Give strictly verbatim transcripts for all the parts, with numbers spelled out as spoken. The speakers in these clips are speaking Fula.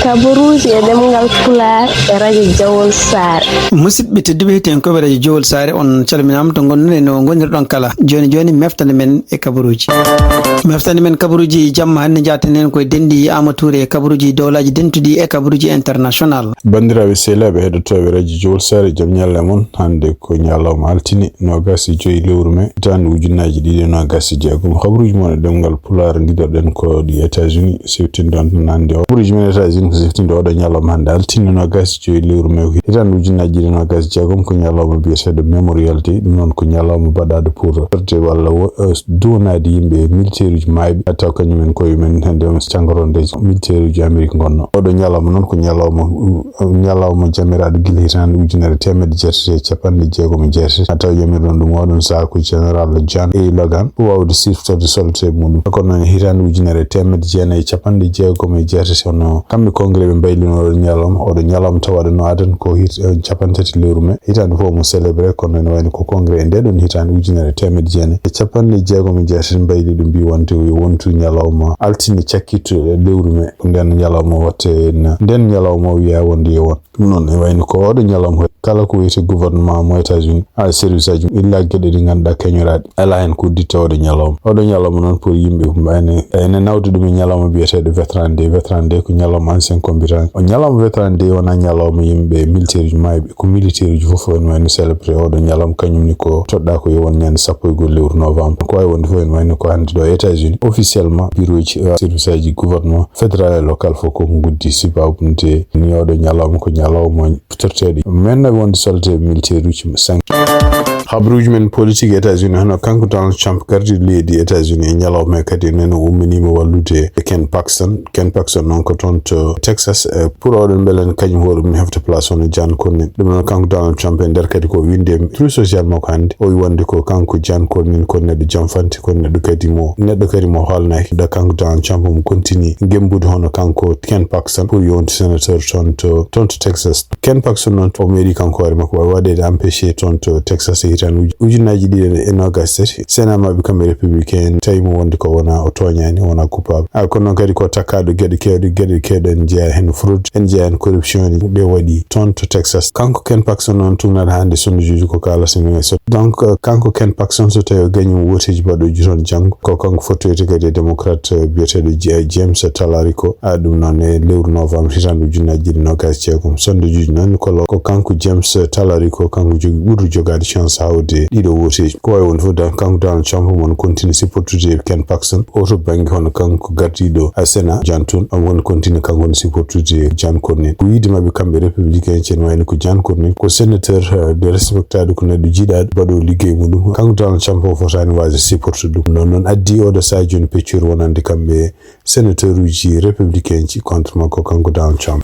Kabaruuji e ɗemngal Pulaar e Radio Jawol Saare. Musidɓe tedduɓe, hettiyankooɓe Radio Jawol Saare, on calminaama to ngonɗon e no ngonirɗon kala. Jooni jooni, meftande men e kabaruuji. Meftande men kabaruuji jamma hannde, njaaten heen koye denɗi Aama Tuure e kabaruuji dowlaaji dentuɗi e kabaruuji international. Banndiraaɓe sehilaaɓe heɗotooɓe Radio Jawol Saare, jam ñalle mon. Hannde ko ñalawma altine, noogaas e joy lewru mee, hitaande ujunnaaji ɗiɗi e noogaas e jeegom. Habaruuji mon e ɗemngal Pulaar, ngiɗoɗen ko ɗi États-Unis, sewtinɗon tan hannde o. Habaruuji men États-Unis ko sewtinde oɗo ñalawma hannde, altine noogaas e joy lewru mee, hitaande ujunnaaji ɗiɗi e noogaas e jeegom, ko ñalawma biyeteeɗo Memorial Day. Ɗum noon ko ñalawma baɗaaɗo pour torde walla wo-, eh, duwanaade yimɓe militeeruuji maayɓe, taw kañumen koye men hannde on cangoroonde militeeruuji Amerik ngonno. Oɗo ñalawma noon ko ñalawma, uh, ñalawma jamiraaɗo gila hitaande ujunere teemedde jeetati e capanɗe jeegom e jeetati. Taw yamirɗon ɗum oɗon sahaa ko Général John A. Logan, waawde siftorde soldaaɓe muɗum. Kono noon hitaande ujunere teemedde jeenayi e capanɗe jeegom e jeetati, hono kamɓe Congrès ɓe mbaylino oɗo ñalawma. Oɗo ñalawma tawa ɗum no adan ko hit-, eh, capanɗe tati lewru mee. Hitaande fof mo célébré, kono ene wayno ko Congrès e ndeɗon hitaande ujunere teemedde jeenayi e capanɗe jeegom e jeetati mbayli ɗum, mbi wonde yo wontu ñalawma altine cakkitto lewru mee. Ko nden ñalawma watte en, nden ñalawma o wiya wonde yo won. Ɗum noon, e wayno ko oɗo ñalawma, kala ko wiyetee gouvernement mo États-Unis, a, service aji, illa geɗe ɗe ngannduɗaa keñoraaɗe, alaa heen ko udditta oɗo ñalawma. Oɗo ñalawma noon pour yimɓe, ene, ene nawda ɗum e ñalawma biyeteeɗo Veteran Day. Veteran Day ko ñalawma ancien combattant. O ñalawma Veteran Day wonaa ñalawma yimɓe militeeruuji maayɓe, ko militeeruuji fof ene wayno célébré oɗo ñalawma, kañum ni ko toɗɗaa ko yo won ñande sappo e go'o lewru novembre. Ko waawi wonde fof ene wayno ko hannde ɗo e États-Unis, officiellement, bureau ji, a, service aji gouvernement fédéral et local fof ko nguddi, sibabu nde ni oɗo ñalawma ko ñalawma torteeɗi. Men naɓe wonde soldateeɓe militeeruuji cinq. Habaruuji men politique États-Unis, hono kanko Donald Trump, gardiiɗo leydi États-Unis e ñalawma he kadi nene umminiima wallude Ken Paxton. Ken Paxton noon ko toon to Texas, eh, pour oɗon mbele kañum hoore mum hefta place hono John Cornyn. Ɗum noon kanko Donald Trump e nder kadi ko winde e truc social makko hannde. O wi wonde ko kanko John Cornyn ko neɗɗo janfanti, ko neɗɗo kadi mo, neɗɗo kadi mo hoolnaaki. Da kanko Donald Trump mo continue gembude hono kanko Ken Paxton pour yonti sénateur toon to, toon to Texas. Ken Paxton noon, o meeɗi kanko hoore makko wa-, waɗeede empêché toon to Texas e hitaande uju-, ujunnaaji ɗiɗi e noogaas e tati. Senat maɓɓe kamɓe républicain en tawi mo wonde ko wona o tooñaani, o wona coupable. A, kono noon kadi ko takkaaɗo geɗe keewɗe, geɗe keewɗe ene jeyaa heen fraude, ene jeyaa heen corruption ɗe waɗi toon to Texas. Kanko Ken Paxton noon, tuugnaade hannde sonduuji ko kaalata ni e so. Donc, kanko Ken Paxton, so tawi o gañi wooteeji baɗooji toon janngo, ko kanko fottoyta kadi e démocrate, eh, biyeteeɗo J-, James Talarico. A, ɗum noon e lewru novembre hitaande ujunnaaji ɗiɗi noogaas e jeegom. Sonduuji noon ko lo-, ko kanko James Talarico, kanko jogi ɓurɗo jogaade chance hawde ɗiɗo wooteeji. Ko waawi wonde fof, dan-, kanko Donald Trump mon continue supportude Ken Paxton. O to bannge hono kanko gardiiɗo, a, Senat, John Thune, omo woni continue kanko ne supportude John Cornyn. Ko wiyde maɓɓe kamɓe républicain en, wayno ko John Cornyn ko sénateur, eh, de respectaɗo, ko neɗɗo jiɗaaɗo, baɗo liggey muɗum. Kanko Donald Trump o fotaani waasde supportude ɗum. Noon noon addi oɗo sahaa jooni peccor wonande kamɓe sénateur uji républicain ji contre makko, kanko Donald Trump.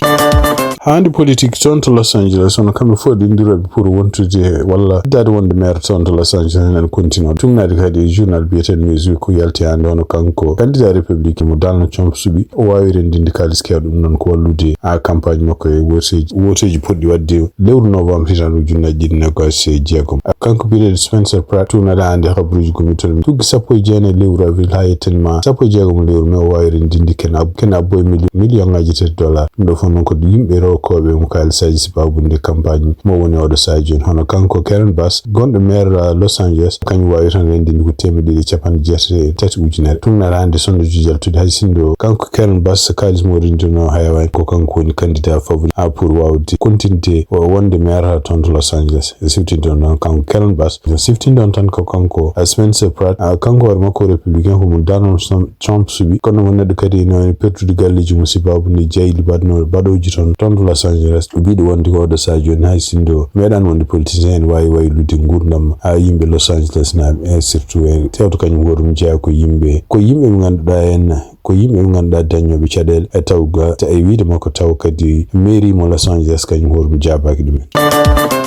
Haandi politique toon to Los Angeles, hono kamɓe fof ɗiɗi ndirooɓe pour wontude walla addaade wonde maire toon to Los Angeles en continue. Tuugnaade kadi e journal biyeteeɗo Newsweek ko yalti hannde, hono kanko candidat républicain mo Donald Trump suɓi, o waawi renndinde kaalis keewɗo, ɗum noon ko wallude a campagne makko e wooteeji, wooteeji potɗi waɗde lewru novembre hitaande ujunnaaji ɗiɗi noogaas e jeegom. Kanko biyeteeɗo Spencer Pratt, tuugnaade hannde habaruuji gomɗi toon, tuggi sappo e jeenayi lewru avril haa yettan ma sappo e jeegom lewru mee, o waawi renndinde ken ab-, ken abbo e milli-, million ŋaaji tati dollar. Ɗum ɗo fof noon ko yimɓe rokooɓe mo kaalisaaji sababu nde campagne mo woni oɗo sahaa jooni. Hono kanko Karen Bass, gonɗo maire, uh, Los Angeles, kañum waawi tan renndinde ko teemedde ɗiɗi e capanɗe jeetati e tati ujunere. Tuugnaade hannde sonduuji jaltuɗi hay sinno kanko Karen Bass kaalis mo renndinoo heewaani, ko kanko woni candidat favori, a, pour waawde continde o wonde maire toon to Los Angeles. E siftinde on noon kanko Karen Bass. Siftinde on tan ko kanko, a, Spencer Pratt, a, kanko hoore makko républicain, ko mo Donald Trump suɓi. Kono mo neɗɗo kadi ene wayno pertude galleeji mum sababu nde jayli baɗno-, baɗooji toon, toon to Los Angeles. Mbiɗo wonde ko oɗo sahaa jooni hay sinno meeɗaani wonde politicien ene waawi waylude nguurndam, a, yimɓe Los Angeles naaɓe, e surtout e tewto kañum hoore mum jeyaa ko yimɓe, ko yimɓe ɓe ngannduɗaa en, ko yimɓe ɓe ngannduɗaa dañooɓe caɗeele, e taw ga, ta-, e wiyde makko taw kadi mairie mo Los Angeles kañum hoore mum jaabaaki ɗumen.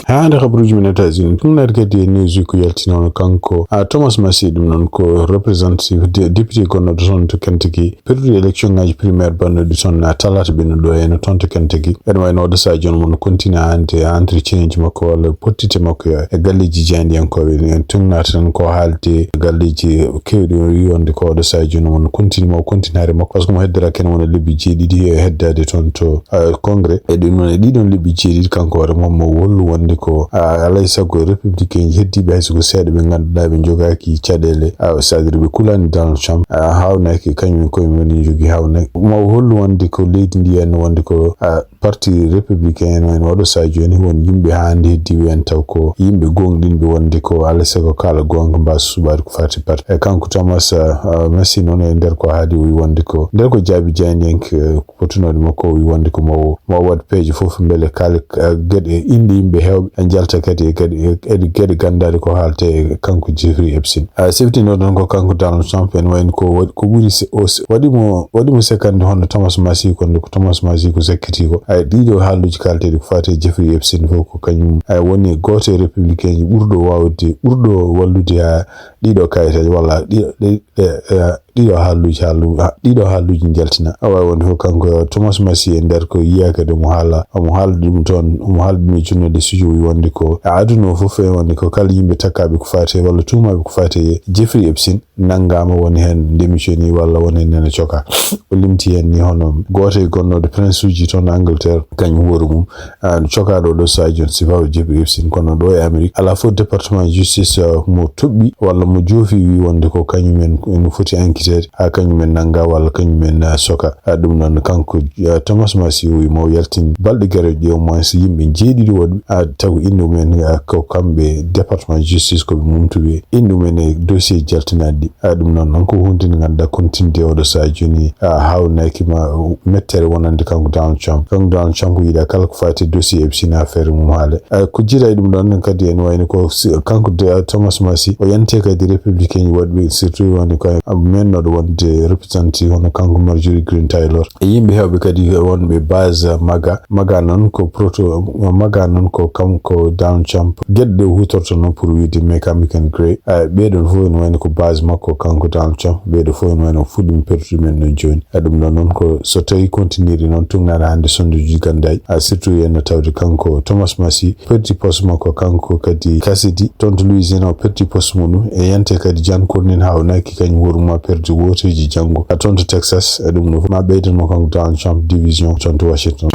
Haa hannde habaruuji men États-Unis, ɗum naati kadi e Newsweek ko yaltinono kanko, a, Thomas Massie, ɗum noon ko representative de-, député gonnoɗo toon to Kentucky, perdude élection ŋaaji primaire baɗnoɗi toon, a, talaata ɓennuɗo ene toon to Kentucky. Ene wayno oɗo sahaa jooni mo no continue hannde entretien ji makko walla pottite makko e galleeji jaayndiyankooɓe. En tuugnataa tan ko haalde galleeji keewɗi, o wi wonde ko oɗo sahaa jooni mo no continue, mo continue hare makko, par ce que mo heddoraaki ene wona lebbi jeeɗiɗi e heddaade toon to, ah, Congrès. E ɗum noon, e ɗiɗon lebbi jeeɗiɗi, kanko hoore mum mo hollu wonde ko, ah, alaa e sago républicain heddiiɓe hay so ko seeɗa ɓe ngannduɗaa ɓe njogaaki caɗeele, ah, c'est-à-dire ɓe kulaani Donald Trump, ah, haawnaaki kañum en koye mum ene njogii haawnaaki. Mo hollu wonde ko leydi ndi en wonde ko, ah, parti républicain en, en oɗo sahaa jooni won yimɓe haa hannde heddiiɓe en taw ko yimɓe goongɗinɓe wonde ko alaa e sago kaala goonga mbaawa suɓaade ko faati parti. E kanko Thomas, ah, Massi noon e nder ko haali o wi wonde ko nder ko jaabi jaayndiyanke, eh, potunooɗo makko o wi wonde ko mo, mo waɗ peeje fof mbele kala, eh, geɗe innde yimɓe heewɓe njalta kadi e geɗe, e geɗe ganndaaɗe ko haalte e kanko Jeffrey Epstein. Ah, siftinoo noon ko kanko Donald Trump en wayno ko waɗi, ko ɓuri se-, o se-, waɗi mo, waɗi mo sekkande hono Thomas Massi ko nde ko Thomas Massi ko sakkiti ko. Ay, ɗiɗo haaluuji kaalteeɗi ko faati e Jeffrey Epstein fof ko kañum, ay, woni gooto e républicain ji ɓurɗo waawde, ɓurɗo wallude haa ɗiɗo kayitaaji walla ɗiɗo, ɗi-, ɗe, eh, ɗiɗo haaluuji, haalu-, ha-, ɗiɗo haaluuji njaltina. Awa wonde fof kanko Thomas Massi e nder ko yiyaa kadi omo haala, omo haala ɗum toon, omo haala ɗum e journaliste uji o wi wonde ko e aduna o fof e wonde ko kala yimɓe takkaaɓe ko faati e walla tuumaaɓe ko faati e Jeffrey Epstein nanngaama, woni heen démissionné walla woni heen nene coka. O limti heen ni hono gooto e gonnooɗo prince uji toon Angleterre, kañum hoore mum, ah, cokaaɗo ɗo sahaa jooni si bawa Jeffrey Epstein, kono ɗo e Amérique alaa fof département justice, ah, mo toɓɓi walla mo joofi wi wonde ko kañum en ene foti enquêteede, haa kañum en nannga walla kañum en, ah, coka. Ah, ɗum noon kanko, ah, Thomas Massi o wi mo yaltin balɗe garoje ɗe au moins yimɓe jeeɗiɗi woɗɓe, ah, taw innde mumen, ah, ko kamɓe département justice ko ɓe mumtuɓe innde mumen e dossier jaltinaaɗi ɗi. Ah, ɗum noon, noon ko huunde nde ngannduɗaa continue de oɗo sahaa jooni, ah, haawnaaki ma mettere wonande kanko Donald Trump. Kanko Donald Trump yiɗaa kala ko faati dossier Epstein affaire mum haale. Ah, ko jiidaa e ɗum ɗoon kadi ene wayno ko si-, kanko de, ah, Thomas Massi, o yante kadi républicain ji woɗɓe, surtout woni ko, ah, mennooɗo wonde représenté hono kanko Marjorie Greene Taylor. E yimɓe heewɓe kadi wonɓe base MAGA. MAGA noon ko proto, MAGA noon ko kanko Donald Trump. Geɗe ɗe o huutorto noon pour wiyde Make America Great. Ah, ɓee ɗoon fof ene wayno ko base makko kanko Donald Trump. Ɓee ɗoo fof ene wayno fuɗɗiima perdude men ɗoon jooni. Ah, ɗum ɗoon noon ko so tawii continue noon tuugnaade hannde sonde uji ganndaaji. Ah, surtout en no tawde kanko Thomas Massi perdi poste makko, kanko kadi Cassidy toon to Louisiana o perdi poste muɗum. E yante kadi Jan Cornyn haawnaaki kañum hoore mum perdi wooteeji janngo. Ah, toon to Texas, e ɗum ɗo ma ɓeydan mo kanko Donald Trump division toon to Washington.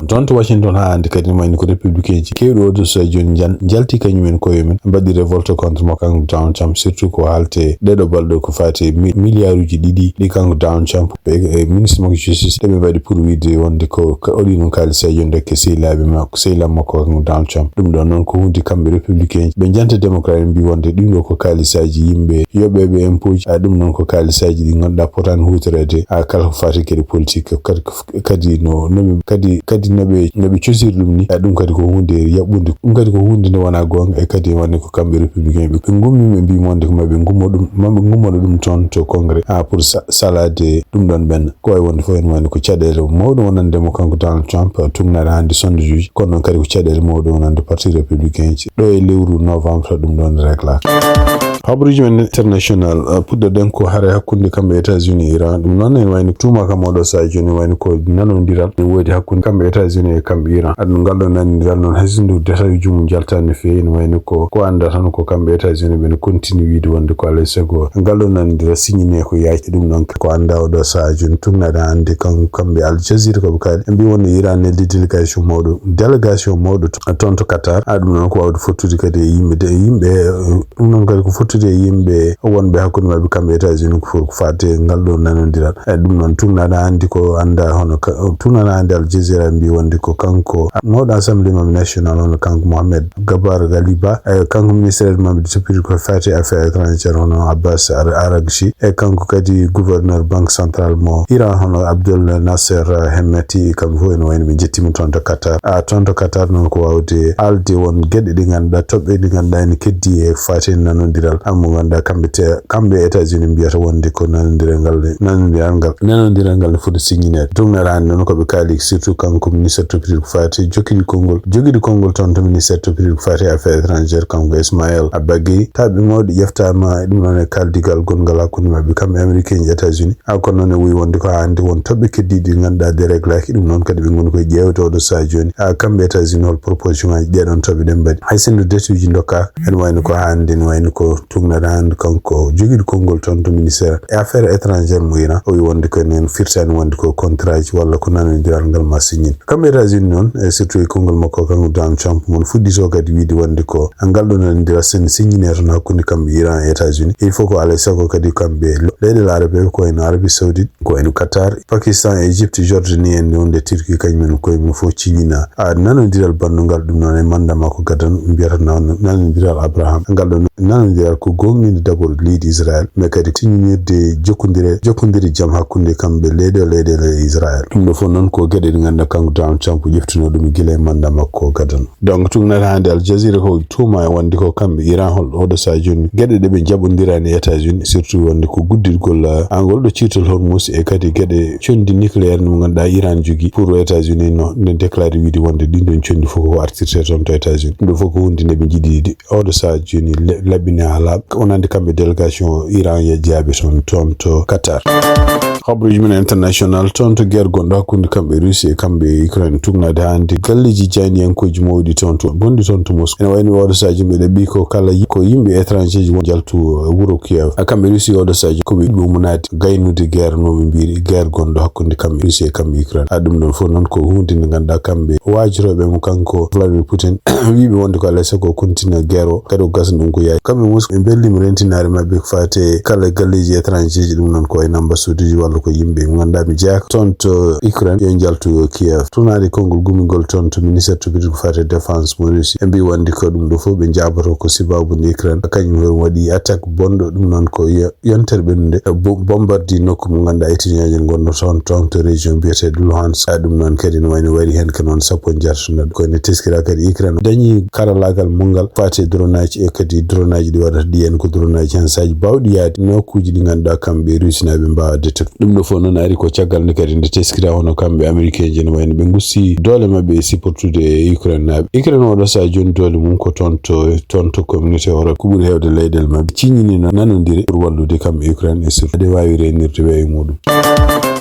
Toon to Washington haa hannde kadi mayni ko républicain ji keewɗi oɗo sahaa jooni njan-, njalti kañum en koye mum mbaɗi révolte contre mo kanko Donald Trump, surtout ko haalte ɗeɗo balɗe ko faati e mi-, milliard uji ɗiɗi ɗi kanko Donald Trump e, e ministre makko justice ɗe ɓe mbaɗi pour wiyde wonde ko ka-, o ɗi noon kaalisaaji wonde ko sehilaaɓe makko, sehilaaɓe makko kanko Donald Trump. Ɗum ɗoon noon ko huunde kamɓe républicain ɓe njanta démocrate en mbi wonde ɗum ɗo ko kaalisaaji yimɓe yoɓeeɓe impôt ji. Ah, ɗum noon ko kaalisaaji ɗi ngannduɗaa potaani huutoreede, ah, kala ko faati geɗe politique kadi ko kadi no, no ɓe, kadi, kadi no ɓe, no ɓe cosiri ɗum ni, eh, ɗum kadi ko huunde yaɓɓunde. Ɗum kadi ko huunde nde wonaa goonga, e kadi wonde ko kamɓe républicain ɓe, ɓe ngummi, ɓe mbii mo wonde ko ma ɓe ngummo ɗum, ma ɓe ngummoɗo ɗum toon to Congrès, ah, pour sa-, salaade ɗum ɗoon ɓenna. Ko wayi wonde fof ene wayno ko caɗeele mawɗo wonande mo kanko Donald Trump, ah, tuugnaade hannde sonde uji, kono noon kadi ko caɗeele mawɗo wonande parti républicain ji. Ɗo e lewru novembre ɗum ɗoon réglaka. Habaruuji men international, ah, puɗɗoɗen ko hare hakkunde kamɓe États-Unis e Iran. Ɗum noon ene wayno tuuma kam oɗo sahaa jooni wayno ko nanondiral ne woodi hakkunde kamɓe États-Unis e kamɓe Iran. Aɗum ngal ɗo nanondiral noon hay so ndu détail uji mum jaltaani no feewi, ene wayno ko, ko annda tan ko kamɓe États-Unis ɓe no continue wiide wonde ko alaa e sago ngal ɗo nanondiral signine ko yaaji. Ɗum noon ko annda oɗo sahaa jooni tuugnaade hannde kam-, kamɓe Al Jazeera ko ɓe kaali. Ɓe mbii wonde Iran neldi délégation mawɗo, délégation mawɗo to-, toon to Qatar. A ɗum noon ko waawde fottude kadi e yimɓe de, yimɓe, eh, ɗum noon kadi ko fottude e yimɓe wonɓe hakkunde maɓɓe kamɓe États-Unis ko fo-, ko faati e ngal ɗo nanondiral. E ɗum noon tuugnaade hannde ko annda hono ka-, tuugnaade hannde Al Jazeera mbii wonde ko kanko mawɗo Assemblée maɓɓe national hono kanko Mohamed Gabar Ghaliba, e kanko ministre maɓɓe député ko faati affaires étrangères hono Abbas Ar-, Araghchi, e kanko kadi gouverneur banque centrale mo Iran hono Abdel Nasser Hemeti, kamɓe fof ene wayno ɓe njettiima toon to Qatar. A toon to Qatar noon ko waawde haalde won geɗe ɗe ngannduɗaa, toɓɓe ɗe ngannduɗaa ene keddi e faati e nanondiral. Amma mo ngannduɗaa kamɓe te, kamɓe États-Unis mbiyata wonde ko nanondiral ngal, nanondiral ngal, nanondiral ngal ne foti signineede. Tun aɗa anndi noon ko ɓe kaali, surtout kanko ministre toppitiiɗo ko faati jokkidi konngol, jogiiɗo konngol toon to ministère toppitiiɗo ko faati affaires étrangères, kanko Ismaël Abba Guèye. Taaɓe mawɗi ƴeftaama e ɗum noon e kaaldigal gonngal hakkunde maɓɓe kamɓe Amérique e États-Unis. A kono noon e wuy wonde ko haa hannde won toɓɓe keddiiɗi ɗi ngannduɗaa déréglaaki ɗum noon kadi ɓe ngoni koye ƴeewde oɗo sahaa jooni. A kamɓe États-Unis hol proposition aji ɗeɗon toɓɓe ɗen mbaɗi. Hay sinno detuuji ndokkaa, ene wayno ko haa hannde, ene wayno ko tugnata hannde kanko jogiiɗo konngol toon to ministère e affaires étrangères mo Iran. O wi wonde ko enen firtaani wonde ko contrat ji walla ko nanondiral ngal ma signin. Kamɓe États-Unis noon, e surtout e konngol makko kanko Donald Trump, mon fuɗɗito kadi wiide wonde ko ngal ɗo nanondiral sen signine toon hakkunde kamɓe Iran e États-Unis. Il faut ko alay sago kadi kamɓe leyɗe Larabe ko wayno Arabie Saoudite, ko wayno Qatar, Pakistan, Égypte, Jordanie en wonde Turquie kañum en koye mum fof signina a nanondiral bannungal ɗum noon e manda makko gadano mbiyata nan-, nanondiral Abraham. Ngal ɗo nanondiral ko goonɗinde d'abord leydi Israël, mais kadi signirde jokkondire, jokkondire jam hakkunde kamɓe leyɗe o leyɗe e Israël. Ɗum ɗo fof noon ko geɗe ɗe ngannduɗaa kanko Donald Trump ƴeftuno ɗum gila e manda makko gadano. Donc, tugnata hannde Al Jazeera ko tuuma e wonde ko kamɓe Iran hol oɗo sahaa jooni geɗe ɗe ɓe njaɓondirani e États-Unis, surtout wonde ko guddirgol, ah, angol ɗo ciirtol Hormuz e kadi geɗe conndi nucléaire mo ngannduɗaa Iran jogii pour États-Unis no nde déclaré wiide wonde ɗin ɗon conndi fof ko artirte toon to États-Unis. Ɗum ɗo fof ko hunde nde ɓe njiɗi yiide. Oɗo sahaa jooni le-, laɓɓini haa laaɓi. Wonande kamɓe délégation Iran yejjaaɓe toon, toon to Qatar. Habruuji men international, toon to guerre gonɗo hakkunde kamɓe Russie e kamɓe Ukraine, tugnade hannde galleeji jaayndiyankooji mawɗi toon to, gonɗi toon to Moscou. Ene wayno oɗo sahaa jooni ɓe ɗaɓɓi ko kala yi-, ko yimɓe étranger ji won jaltu, uh, wuro Kiev. A kamɓe Russie oɗo sahaa jooni ko ɓe yiɗi ummonaade gaynude guerre no ɓe mbiyiri guerre gonɗo hakkunde kamɓe Russie e kamɓe Ukraine. A ɗum ɗon fof noon ko hunde nde ngannduɗaa kamɓe waajorooɓe mo kanko Vladimir Putin wiiɓe wonde ko alay sago o continue guerre o, kadi o gasa ɗum ko yaari. Kamɓe Moscou ɓe mbellima rentinaare maɓɓe ko faate kala galleeji étranger ji, ɗum noon ko wayno ambassade uji walla ko yimɓe mo ngannduɗaa mi jeyaaka toon to Ukraine yo njaltu Kiev. Tuunaade konngol gummingol toon to ministère toppitiiɗo ko faate défense mo Russie. Ɓe mbii wonde ko ɗum ɗo fof ɓe njaaboto ko sababu nde Ukraine kañum hoore waɗi attaque bonɗo, ɗum noon ko yo-, yontere ɓennude, bo-, bombardi nokku mo ngannduɗaa étudiant ji ngonno toon, toon to région mbiyeteeɗo Luhansk. A ɗum noon kadi no wayno wari heen ko noon sappo njartuno. Ko ene teskira kadi Ukraine dañi karallaagal munngal faati e drone aji e kadi drone aji ɗi waɗata ɗi en ko drone aji hensaaji baawɗi yaade nokkuuji ɗi ngannduɗaa kamɓe Rusinaaɓe mbaawa détecte. Ɗum ɗo fof noon ari ko caggal nde kadi nde teskira hono kamɓe Américain ji no wayno ɓe ngusti doole maɓɓe e supportude e Ukraine naaɓe. Ukraine oɗo sahaa jooni doole mum ko toon to, toon to communauté Europe. Ko ɓuri heewde leyɗeele maɓɓe ciññini no nanondire pour wallude kamɓe Ukraine e surtout ɓe waawi reenirde weeyo muɗum.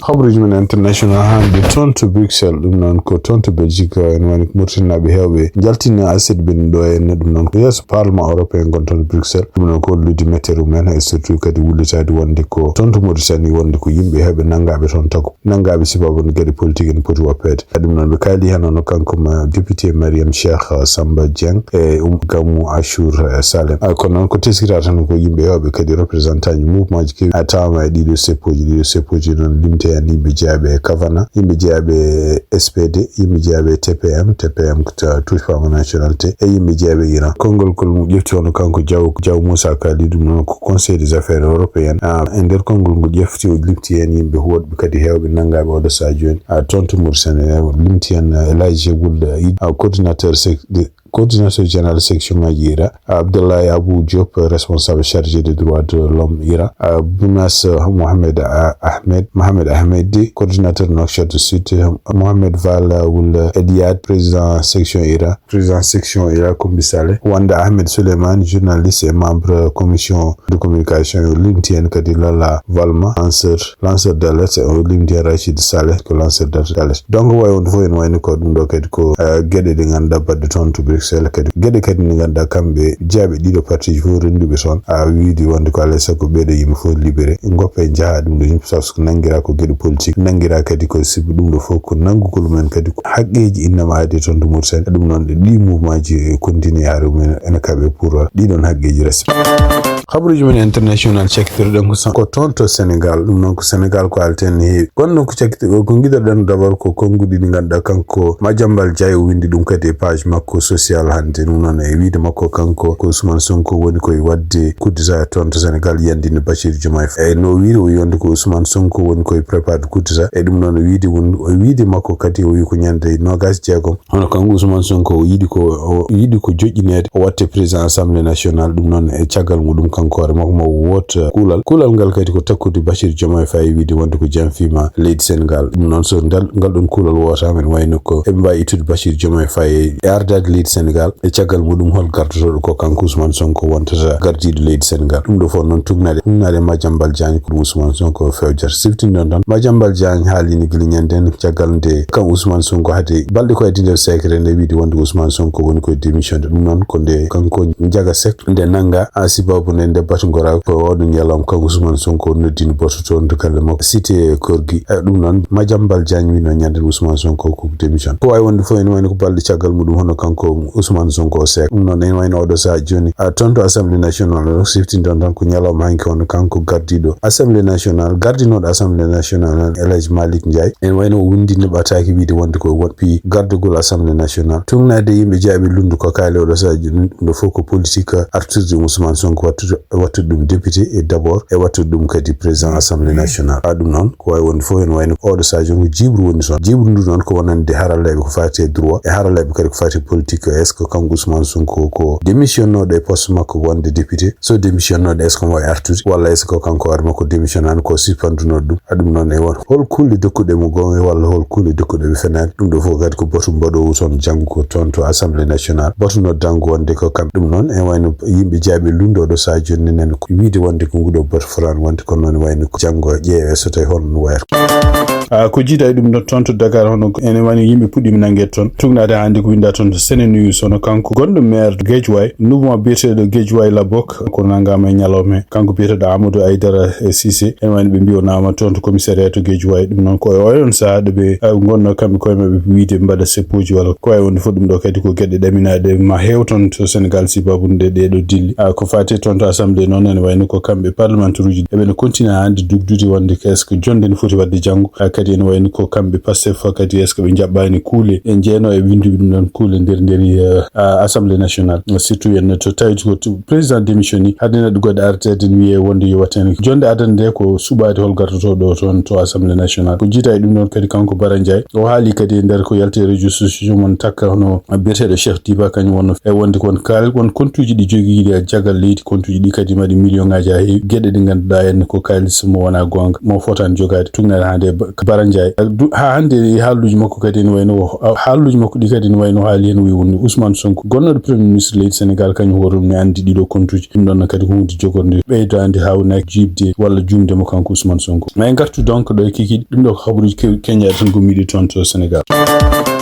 Habruuji men international hannde toon to Bruxelles, ɗum noon ko toon to Belgique, en woni ko Mauritanie naaɓe heewɓe njaltina assiette ɓen ɗo en, ɗum noon ko yeeso Parlement européen ngon toon to Bruxelles, ɗum noon ko hollude mettere mum en e surtout kadi wullitaade wonde ko toon to Mauritanie wonde ko yimɓe heewɓe nanngaaɓe toon tago, nanngaaɓe sababu no geɗe politique en poti woppeede. Ɗum noon ɓe kaali heen hono kanko ma député Mariam Cheikh Samba Dieng e um Gamou Achour Salem. Ah, kono noon ko teskira tan ko yimɓe heewɓe kadi représentant ji mouvement ji keewi a tawama e ɗiɗo seppooji, ɗiɗo seppooji noon limte heen yimɓe jeyaɓe e Kavana, yimɓe jeyaɓe e S P D, yimɓe jeyaɓe e T P M, T P M ko ta-, Touche pas à ma nationalité, e yimɓe jeyaɓe e Iran. Konngol kol mo ƴefti hono kanko Diaw, Diaw Moussa Kali, ɗum noon ko Conseil des affaires européennes. Ah, e nder konngol ngol ƴefti o limti heen yimɓe woɗɓe kadi heewɓe nanngaaɓe oɗo sahaa jooni. Ah, toon to Mauritanie, limti heen, ah, El Hadji Wul, ah, coordinateur sec-, de, coordinateur général section ngaji Iran, ah, Abdoulaye Abou Diop, responsable chargé des droits de l'homme Iran, ah, Bounas, ah, Mohamed, ah, Ahmed, Mohamed Ahmed, coordinateur Nouakchott Sud, ah, Mohamed Val, ah, Wul, ah, Eliad, président section Iran, président section Iran Koumbi Saleh, Wanda Ahmed Souleymane, journaliste et membre commission de communication, o limti heen kadi Lala Valma, lanceur, lanceur d'alerte, o limti heen Rachid Saleh, ko lanceur d'alerte. Donc, wayi wonde fof ene wayno ko ɗum ɗo kadi ko, eh, geɗe ɗe ngannduɗaa baɗɗe toon to Bruxelles kadi. Geɗe kadi ɗe ngannduɗaa kamɓe jeyaɓe ɗiɗo parti ji fof rennduɓe toon, a wiide wonde ko alay sago ɓeeɗo yimɓe fof libéré, ngoppe njaha ɗum ɗo yimɓe, sabu so ko nanngira ko geɗe politique, nanngira kadi ko sibu ɗum ɗo fof ko nanngugol mumen kadi ko haqqeeji innama aadi toon to Mauritanie. Ɗum noon ɗe ɗi mouvement ji continue haa ɗum ene kaɓe pour ɗiɗon haqqeeji resta. Habruuji men international cakkitorɗen ko sa-, ko toon to Sénégal. Ɗum noon ko Sénégal ko alten heewi. Kono noon ko cakkito-, ko ngiɗoɗen d'abord ko konnguɗi ɗi ngannduɗaa kanko Madiambal Diaye o winndi ɗum kadi e page makko social hannde. Ɗum noon e wiide makko kanko ko Ousmane Sonko woni koye waɗde coup d'État toon to Sénégal yiyande nde Bassirou Diomaye Faye. E no o wiiri o wiyonde ko Ousmane Sonko woni koye préparde coup d'État. E ɗum noon o wiide won, o wiide makko kadi o wi ko ñande noogas jeegom. Hono kanko Ousmane Sonko o yiɗi ko, o yiɗi ko joƴƴineede, o watte président assemblée nationale, ɗum noon e caggal muɗum kanko hoore makko mo woota kuulal. Kuulal ngal kadi ko takkude Bassirou Diomaye Faye, wiide wonde ko janfiima leydi Sénégal. Ɗum noon, so ngal, ngal ɗon kuulal wootaama, ene wayno ko eɓe mbaawi ittude Bassirou Diomaye Faye e ardaade leydi Sénégal. E caggal muɗum, hol gardotooɗo ko kanko Ousmane Sonko wontata gardiiɗo leydi Sénégal? Ɗum ɗo fof noon, tugnaade, tugnaade Madiambal Diagne ko ɗum Ousmane Sonko fewjata. Siftinɗon tan, Madiambal Diagne haalino gila ñande nden, caggal nde kan Ousmane Sonko hade balɗe ko addi nder secret nde, wiide wonde Ousmane Sonko woni koye démission de. Ɗum noon ko nde kanko Ndiaga Seck nde nannga, a sibabu nde, nde batu ngora ko oɗo ñalawma kanko Ousmane Sonko noddino batu toon to galle makko cité Gorgui. E ɗum noon, Madiambal Diagne wino ñande Ousmane Sonko ko démission. Ko wawi wonde fof, ene wayno ko balɗe caggal muɗum hono kanko Ousmane Sonko o seek. Ɗum noon, ene wayno oɗo sahaa jooni, a, toon to Assemblée nationale o, siftinɗon tan ko ñalawma hanki hono kanko gardiiɗo Assemblée nationale, gardinooɗo Assemblée nationale, El Hadj Malick Ndiaye. Ene wayno o winndino ɓataake wiide wonde ko woɗɗi gardugol Assemblée nationale. Tugnaade yimɓe jaaɓi lunndu ko kaali oɗo sahaa jooni, ɗum ɗo fof ko politique artirde Ousmane Sonko wattude, wattude ɗum député e d'abord, e wattude ɗum kadi président Assemblée nationale. A, ɗum noon, ko wawi wonde fof, ene wayno oɗo sahaa jooni ko jiiɓru woni toon. Jiiɓru ndu noon ko wonande haralleeɓe ko faati e droit, e haralleeɓe kadi ko faati e politique. Est-ce que kanko Ousmane Sonko ko démissionnooɗo e poste makko wonde député? So démissionnooɗo, est-ce que omo wawi artude? Walla est-ce que kanko hoore makko démissionnani ko sippandunooɗo ɗum? A, ɗum noon e won hol kulle dokkuɗe mo goonga walla hol kulle dokkuɗe ɓe fenaani? Ɗum ɗo fof kadi ko batu mbaɗoowu toon janngo ko toon to Assemblée nationale. Batu noddango wonde ko kamɓe. Ɗum noon, e wayno yimɓe jaaɓi lunndu oɗo sahaa jooni nani ko wiide wonde ko nguɗo batu fotaani wonde, kono noon wayno ko janngo ƴeewe so tawi holno wayata. A, ko jiida e ɗum ɗo toon to Dakar, hono ene wayno yimɓe puɗɗiima nanngeede toon. Tugnaade hannde ko winnda toon to Sene News, hono kanko gonɗo maire Guédiawaye, mouvement biyeteeɗo Guédiawaye Labok, ko nanngaama e ñalawma he. Kanko biyeteeɗo Amadou Aïdara, e, Cissé, ene wayno ɓe mbiyo naama toon to commissariat to Guédiawaye. Ɗum noon ko e oyon sahaa ɗo ɓe, a, ngonno kamɓe koye maɓɓe wiide mbaɗa seppuuji walla ko wayi wonde fof. Ɗum ɗo kadi ko geɗe ɗaminaaɗe ma heew toon to Sénégal sibabu nde ɗeeɗo dilli. A, ko faati toon to Assemblée noon, ene wayno ko kamɓe parlementaire uji eɓe no continue hannde dugdude wonde est-ce que jonde no foti waɗde janngo. A, kadi ene wayno ko kamɓe Pastef kadi est-ce que ɓe njaɓɓaani kuule e njeeno e winnduɓe ɗum ɗoon kuule nder, nder, eh, a, Assemblée nationale. Surtout en to tawi ko to président démissionni, haade neɗɗo goɗɗo arteede ne wiyee wonde yo waɗ heen. Jonde adannde nde ko suɓaade hol gartotooɗo toon to Assemblée nationale. Ko jiida e ɗum ɗoon kadi kanko Bara Ndiaye, o haali kadi e nder ko yalti e réseaux sociaux mon takka hono biyeteeɗo Cheikh Diba, kañum wonno e wonde ko won kaal-, won kontuuji ɗi jogiiɗi e caggal leydi, kontuuji ɗi kadi mbaɗi million ŋaaji haa heewi, geɗe ɗe ngannduɗaa en ko kaalis mo wonaa goonga, mo fotaani jogaade, tugnaade haa nde Ba-, Bara Ndiaye. Du-, haa hannde e haalluuji makko kadi ene wayno o, haalluuji makko ɗi kadi ene wayno haali heen o wiyi wonde Ousmane Sonko, gonnooɗo Premier ministre leydi Sénégal, kañum hoore mum ne anndi ɗiɗo kontuuji. Ɗum ɗoon kadi ko huunde jogornde ɓeydaande haawnaki jiiɓde walla juumde mo kanko Ousmane Sonko. Ma en ngartu donc ɗo e kikiiɗe. Ɗum ɗo ko habaruuji kew-, keñjaaɗi tan gommiiɗi toon to Sénégal.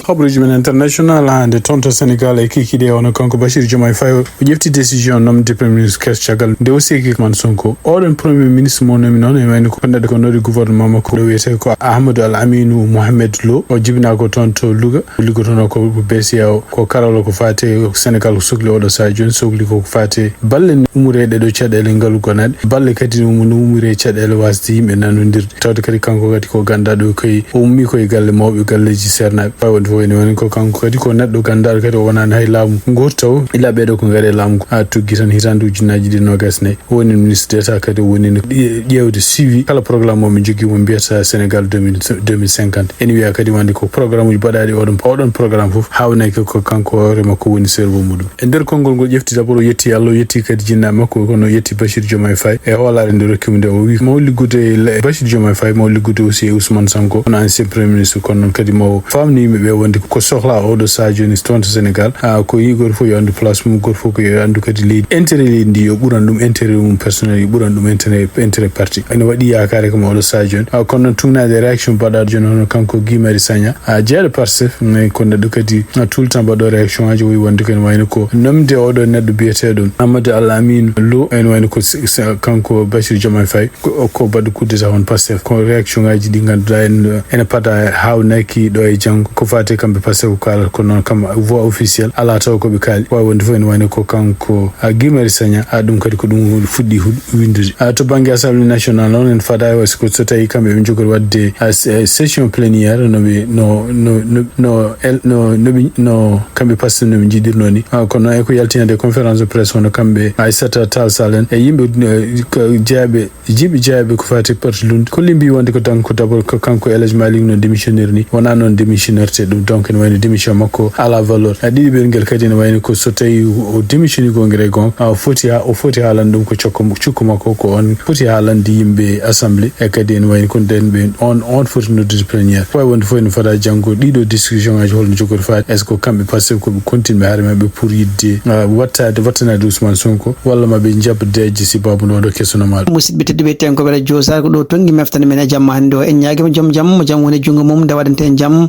Habaruuji men international hannde toon to Sénégal e kikiiɗe, hono kanko Bassirou Diomaye Faye o ƴefti décision nomde Premier ministre keso caggal nde o seeki Ousmane Sonko. Oɗon Premier ministre mo nomi noon, e wayno ko neɗɗo ko noɗi gouvernement makko, ɗo wiyetee ko Ahmadou Al Aminou Mohamed Lo. O jibinaa ko toon to Louga, o liggotonoo ko B C A O. Ko karalla ko faati e Sénégal ko sokli oɗo sahaa jooni, sokli ko ko faati e balle ummoreeɗe ɗo caɗeele ngalu gonaɗe, balle kadi no, no ummoree caɗeele waasde yimɓe nanondirde. Tawde kadi kanko kadi ko gannduɗo koye, o ummii koye galle mawɓe, galleeji seernaaɓe. Wawi wonde fof ene woni ko kanko kadi ko neɗɗo gannduɗo kadi o wonaani hay laamu gooto taw, ila ɓeeɗo ko ngari e laamu ko haa tuggi tan hitaande ujunnaaji ɗiɗi nogas e nayi. O woni ministre d'État kadi, o woni no ƴe-, ƴeewde suivi kala programme mo ɓe njogii mo mbiyata Sénégal deux mille, deux mille cinquante. Ene wiya kadi wonde ko programme uji mbaɗaaɗi oɗon, oɗon programme fof haawnaki ko kanko hoore makko woni cerveau muɗum. E nder konngol ngol ƴefti d'abord o yetti Allah, o yetti kadi jinnaaɓe makko, kono o yetti Bassirou Diomaye Faye e hoolaare nde rokki mo nde. O wi mo liggude e le-, Bassirou Diomaye Faye, mo liggude aussi e Ousmane Sonko, kono ancien premier ministre, kono noon kadi mo faamni yimɓe ɓe wonde ko sohla oɗo sahaa jooni toon to Sénégal, a, ko yi gooto fof yo anndu place mum, gooto fof ko yo anndu kadi leydi, intérêt leydi ndi yo ɓuran ɗum intérêt mum personnel, yo ɓuran ɗum intérêt, intérêt parti. Ene waɗi yaakaare ko mo oɗo sahaa jooni. A, kono noon tugnaade réaction mbaɗaaɗo jooni hono kanko Guy Marius Sagna, a, jeeɗo Pastef, mais ko neɗɗo kadi, a, tout le temps mbaɗɗo réaction aji, o wi wonde ko ene wayno ko nomde oɗo neɗɗo biyeteeɗo Amadou Al Amin Lo, ene wayno ko s-, s-, kanko Bassirou Diomaye Faye, ko, ko baɗɗo coup d'état on Pastef. Ko réaction ngaji ɗi ngannduɗaa en, ene pada haawnaki ɗo e janngo. Ko faati kamɓe Pastef ko kaalata, ko noon kam voix officielle alaa taw ko ɓe kaali. Wawi wonde fof ene wayno ko kanko, a, Guy Marius Sagna, a, ɗum kadi ko ɗum fuɗɗi hu-, windude. A, to bannge Assemblée nationale noon, en faada e was-, ko so tawi kamɓe ɓe njogori waɗde, a, se-, session plénière, no ɓe, no, no, no, no, el-, no, no ɓe, no kamɓe Pastef no ɓe njiɗirnoo ni. A, kono e ko yaltinande conférence de presse, hono kamɓe Aïssata Tall Sall en e yimɓe, e, ko jeyaɓe, jiiɓe jeyaɓe ko faati parti lundi, ko limbi wonde ko donc d'abord ko kanko El Hadj Malick no démissionnaire ni, wonaa noon démissionnaire te ɗum. Donc ene wayno démission makko ala valeur. Ɗiɗi ɓe ngel kadi ene wayno ko so tawi o démissioni ko ngel e gon, o foti ha, o foti haalande ɗum ko cokko, cukko makko ko on foti haalande yimɓe assemblée. E kadi ene wayno ko nden ɓe on, on foti noddude plénière. Wawi wonde fof ene fada janngo ɗiɗo discussion ngaji holno jogori faade. Est ce que kamɓe Pastef ko ɓe continue ɓe haare maɓɓe pour yidde, ah, wattade, wattanaade Ousmane Sonko walla ma ɓe njaɓ deeƴe si babu no waɗo keso no maɗo. Musidɓe tedduɓe, tenkoɓe radio Sar, ko ɗo tongi meftande men e jamma hannde o. En ñaagima joom jam mo jam woni junngo mum nde waɗante en jam.